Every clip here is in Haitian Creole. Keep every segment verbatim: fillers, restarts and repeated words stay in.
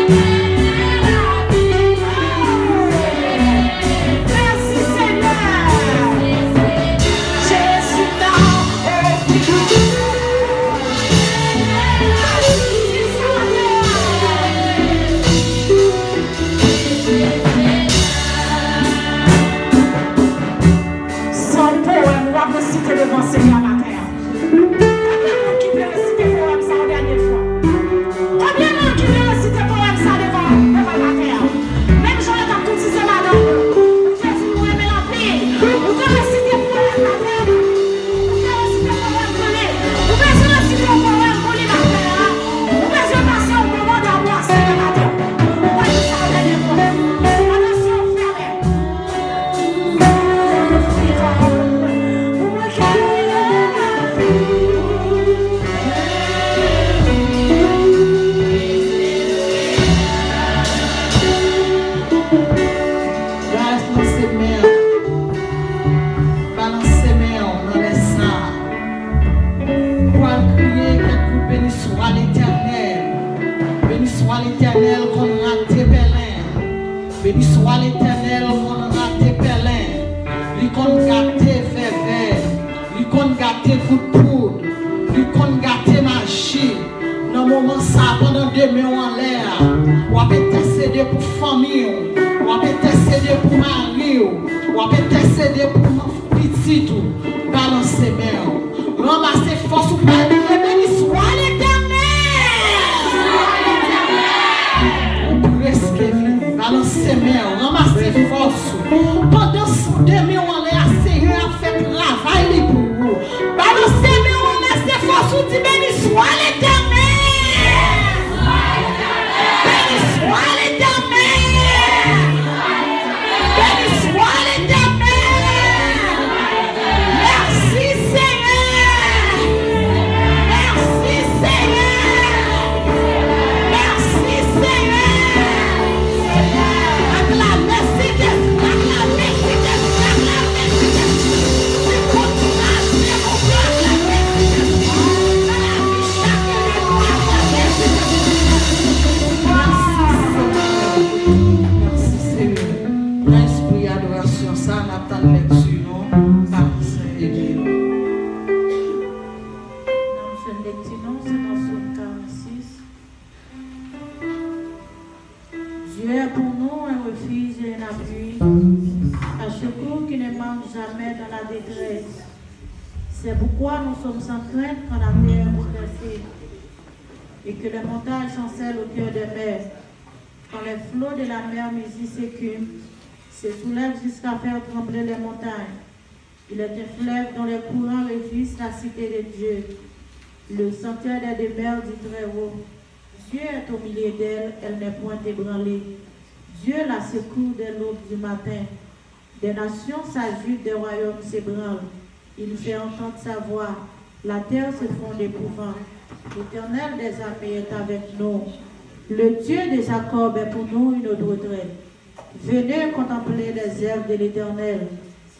Mèsi, Senyè. Jezi nan. Se yon powèm w ap resite devan Senyè a maten an. Konbyen moun ki vle resite powèm sa yon dènye fwa? Konbyen moun ki vle resite powèm sa devan, devan l maten an? Menm jan yo t ap koutize madanm ou, ou te di nou renmen l anpil, ou te resite powèm maten an, ou te resite powèm pou li, ou bezwen resite yon powèm pou li maten an, ou bezwen pase yon moman damou ak Senyè maten an. Ou pral di sa yon dènye fwa. Pandan zye w fèmen. Balanse men w nan lè sa a. Ou pral kriye kèk kou, Béni soit l'Éternel. Béni soit l'Éternel konn rate pèlen. Béni soit l'Éternel konn rate pèlen. Li konn gate vèvè. Li konn gate gout poud. Li konn gate maji. Nan moman sa a, pandan de men w anlè a, w ap entèsede pou fanmi w, w ap entèsede pou mari w, w ap entèsede pou pitit ou. Balanse men w. Ranmase fòs ou, pral kriye, Béni soit l'Éternel! Ou prèske fini. Balanse men w. Ranmase fòs ou. Pandan s-, de men w anlè a, Senyè a fè travay li pou ou. Balanse men w, ranmase fòs ou, di, Béni soit l'Éternel! Béni soit l'Éternel! Béni soit l'Éternel! Merci Seigneur! Merci Seigneur! Merci Seigneur! Aklame Sentespri, aklame Sentespri, aklame Sentespri! Li konn trase, Bondye, aklame Sentespri! Nan lavi chak yonn nan nou, aklame Sentespri! Mèsi Senyè. Nan espri adorasyon sa, n ap tann lekti nou, pa ede nou. N ap jwenn lekti nou, se nan Sòm karannsis. Dieu est pour nous un refuge et un appui, un secours qui ne manque jamais dans la détresse. C'est pourquoi nous sommes sans crainte quand la terre est bouleversée et que les montagnes chancellent au cœur des mers. Quand les flots de la mer muselent s'écume, se soulèvent jusqu'à faire trembler les montagnes. Il est un fleuve dont les courants réjouissent la cité de Dieu, le sanctuaire des demeures du Très-Haut. Dieu est au milieu d'elle, elle n'est point ébranlée. Dieu la secourt dès l'aube du matin. Des nations s'agitent, des royaumes s'ébranlent. Il fait entendre sa voix. La terre se fond d'épouvante. L'Éternel des armées est avec nous. Le Dieu de Jacob est pour nous une haute retraite. Venez contempler les œuvres de l'Éternel,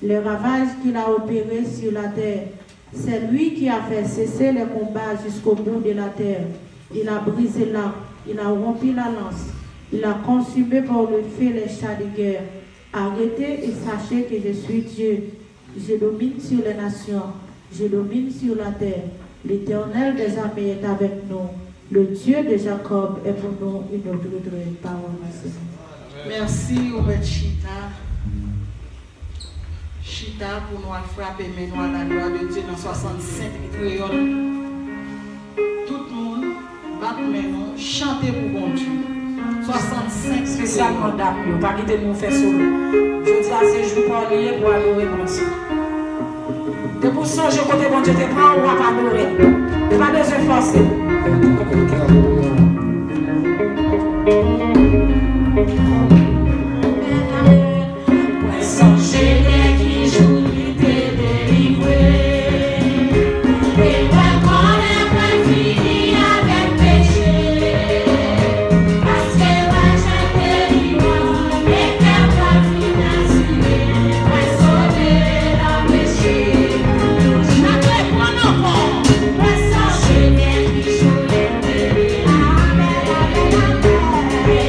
les ravages qu'il a opérés sur la terre. C'est lui qui a fait cesser les combats jusqu'au bout de la terre. Il a brisé l'arc, il a rompu la lance, il a consumé par le feu les chars de guerre. Arrêtez et sachez que je suis Dieu. Je domine sur les nations, je domine sur la terre. L'Éternel des armées est avec nous. Le Dieu de Jacob est pour nous une haute retraite. Parole du Seigneur. Mèsi, ou mèt chita. Chita pou nou al frape men nou à la gloire de Dieu nan swasannsenk kreyòl. Tout moun, bat men nou, chante pou Bondye. Swasannsenk. Espesyalman dam yo, pa kite nou fè solo. Jodi a se jou pa w li ye pou adore Bondye. Depi w sonje kote Bondye te pran w, w ap adore l. Ou pa bezwen fòse. Mwen sonje de ki jou li te delivre, e mwen konnen mwen fini avèk peche. Paske mwen jwenn delivrans, e kè mwen vin asire, mwen sove nan peche. N ap reprann ankò. Mwen sonje de ki jou li te delivre, e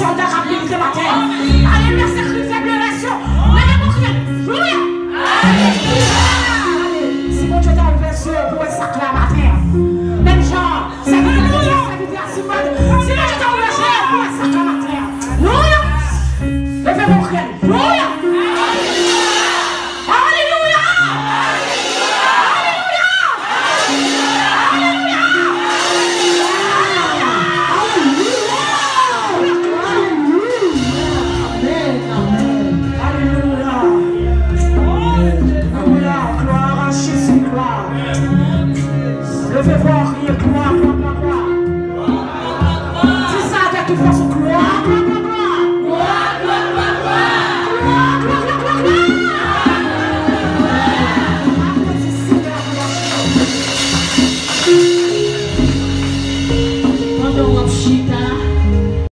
Sòlda k ap milite maten an. Alelouya, se kri feblès yo. Leve pou kriye. Alelouya. Si Bondye ta ouvè zye w pou wè sa k la maten an. Menm jan, sèvitè Bondye, sèvitè a Simon. Si Bondye ta ouvè zye w pou wè sa k la maten an. Alelouya. Leve pou kriye. Alelouya. Alelouya. Alelouya. Alelouya! Alelouya! Alelouya! Glwa a Jezi, glwa! Leve vwa w,